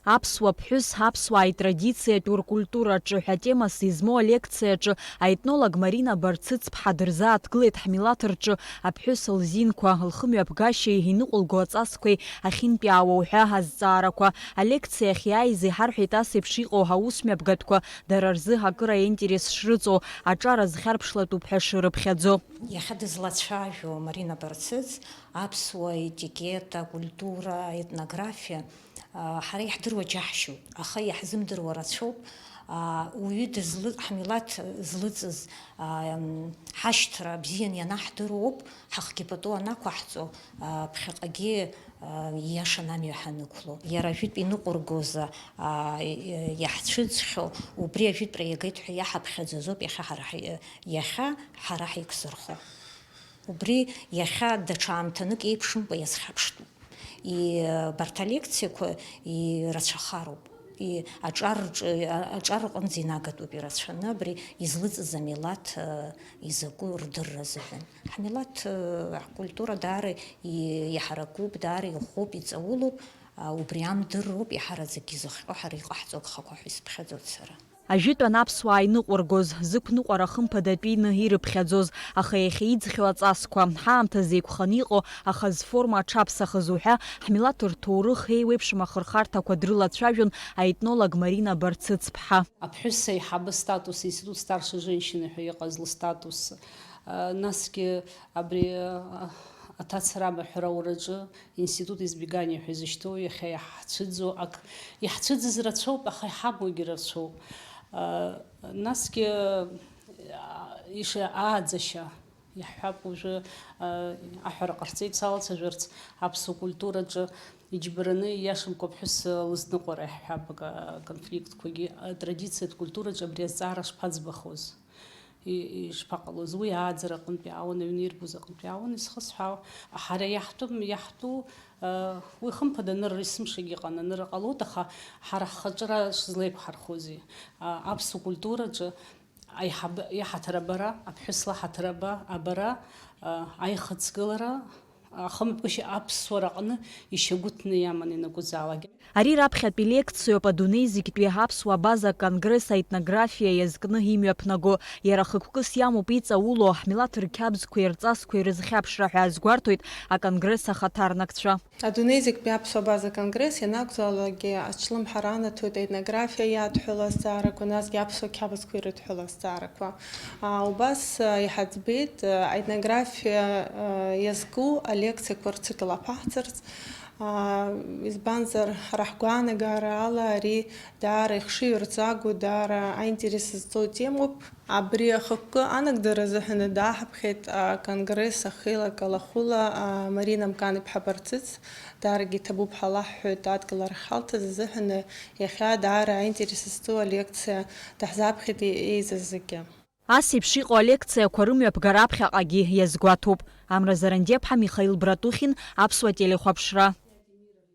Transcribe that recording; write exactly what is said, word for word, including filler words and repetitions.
Аԥсуа ԥҳәыс, аԥсуаа итрадициатәу ркультураҿы ҳәа темас измоу алекциаҿы аетнолог Марина Барцыцԥҳа дырзааҭгылеит ҳмилаҭ рҿы аԥҳәыс лзинқәа, лхымҩаԥгашьеи иныҟәылго аҵасқәеи ахьынтәаауа уҳәа азҵаарақәа. Алекциа ахьиааиз иҳарҳәеит ас еиԥш иҟоу аусмҩаԥгатәқәа дара рзы акыр аинтерес шрыҵоу, аҿар азхьарԥшлатәуп ҳәа шрыԥхьаӡо. Иахьа дызлацәажәо Марина Барцыц аԥсуа етикет, акультура, аетнографиа, а, ҳара иаҳдыруа џьаҳшьоуп, аха иаҳзымдыруа рацәоуп. А, уаҩы дызлы-, ҳмилаҭ злыҵыз, а, м, ҳашьҭра бзиан ианаҳдыруоуп, ҳахгьы пату анақәаҳҵо, а, ԥхьаҟагьы, а, ииашан амҩа ҳанықәло. Иара ажәытә иныҟәыргоз, а, и-, иаҳцәыӡхьоу, убри ажәытәра иагеит ҳәа иаҳаԥхьаӡо азоуп иахьа ҳара ҳаи-, иахьа ҳара ҳаиқәзырхо. Убри иахьа даҽа аамҭанык еиԥшымкәа иазхьаԥштәуп. И-, абарҭ алекциақәа ирацәахароуп. И-, аҿар рҿы, а-, аҿар рҟынӡа инагатәуп ирацәаны абри излыҵыз амилаҭ, э, изакәу рдырра азыҳәан. Ҳмилаҭ, э, ҳкультура даара и-, иҳаракуп, даара иӷәӷәоуп, иҵаулоуп, а, убри амдырроуп иаҳараӡак изыхҟьо ҳара иҟаҳҵо агхақәа ҳәа исыԥхьаӡоит сара. Ажәытәан аԥсуаа иныҟәыргоз, зықәныҟәара хымԥадатәины ирыԥхьаӡоз, аха иахьа иӡхьоу аҵасқәа, ҳаамҭазы еиқәханы иҟоу, аха зформа аҽаԥсахыз уҳәа, ҳмилаҭ рҭоурых еиуеиԥшым ахырхарҭақәа дрылацәажәон аетнолог Марина Барцыцԥҳа. Аԥҳәыс аиҳабы статус, институт старшей женщины ҳәа иҟаз лыстатус, а, насгьы абри, а, аҭацара амаҳәра аураҿы институт избегания ҳәа изышьҭоу иахьа иаҳцәыӡу ак, иаҳцәыӡыз рацәоуп, аха иҳамоугьы рацәоуп. А, насгьы, а, иша-, ааӡашьа иаҳҳәап, уажәы, а, аҳәара ҟарҵеит, салацәажәарц аԥсуа культураҿы иџьбараны, ииашамкәа аԥҳәыс лызныҟәара иаҳҳәап, ак-, аконфликтқәагьы, атрадициатә культураҿы абри азҵаара шԥаӡбахоз? И-, ишԥаҟалоз? Уи ааӡара аҟынтә иаауан, аҩны ирбоз аҟынтә иаауан, изхысҳәаау. Ҳара иаҳтәым, иаҳтәу, э, уи хымԥада анырра есымшагьы ыҟан, анырра ҟалоит, аха ҳара ҳхаҿра шзлеиқәҳархозеи? А, аԥсуа культураҿы аиҳаб-, иҳаҭыр абара, аԥҳәыс лаҳаҭыр аба-, абара, а, аихаҵгылара, ахымҩаԥгашьа аԥсуара аҟны ишьагәыҭны иаман ианакәызаалак. Ари раԥхьатәи лекциоуп адунеи зегьтәи аԥсуа база конгресс аетнографиа иазкны имҩаԥнаго. Иара хықәкыс иамоуп иҵауло ҳмилаҭ рқьабзқәеи рҵасқәеи рызхьаԥшра ҳәа азгәарҭоит аконгресс ахаҭарнакцәа. Адунеи зегьтәи аԥсуа база конгресс ианакәзаалакгьы ачлымҳара анаҭоит аетнографиа иадҳәалоу азҵаарақәа, насгьы аԥсуа қьабзқәа ирыдҳәалоу азҵаарақәа. Аа, убас, аа, иҳаӡбеит, аа, аетнографиа, аа, иазку алекциақәа рцикл аԥаҳҵарц. Аа, избанзар, ҳара ҳгәаанагарала ари даара ихшыҩрҵагоу, даара аинтерес зҵоу темоуп. Абри ахықәкы анагӡара азыҳәаны дааҳаԥхьеит аконгресс ахеилак алахәыла, аа, Марина Мкан-иԥҳа Барцыц. Даарагьы иҭабуп ҳәа лаҳҳәоит адгылара ахьҳалҭаз азыҳәаны, иахьа даара аинтерес зҵоу алекциа даҳзааԥхьеит еизаз зегьы. Ас еиԥш иҟоу алекциақәа рымҩаԥгара аԥхьаҟагьы иазгәаҭоуп. Амра Зарандиаԥҳа, Михаил Братухин, Аԥсуа телехәаԥшра.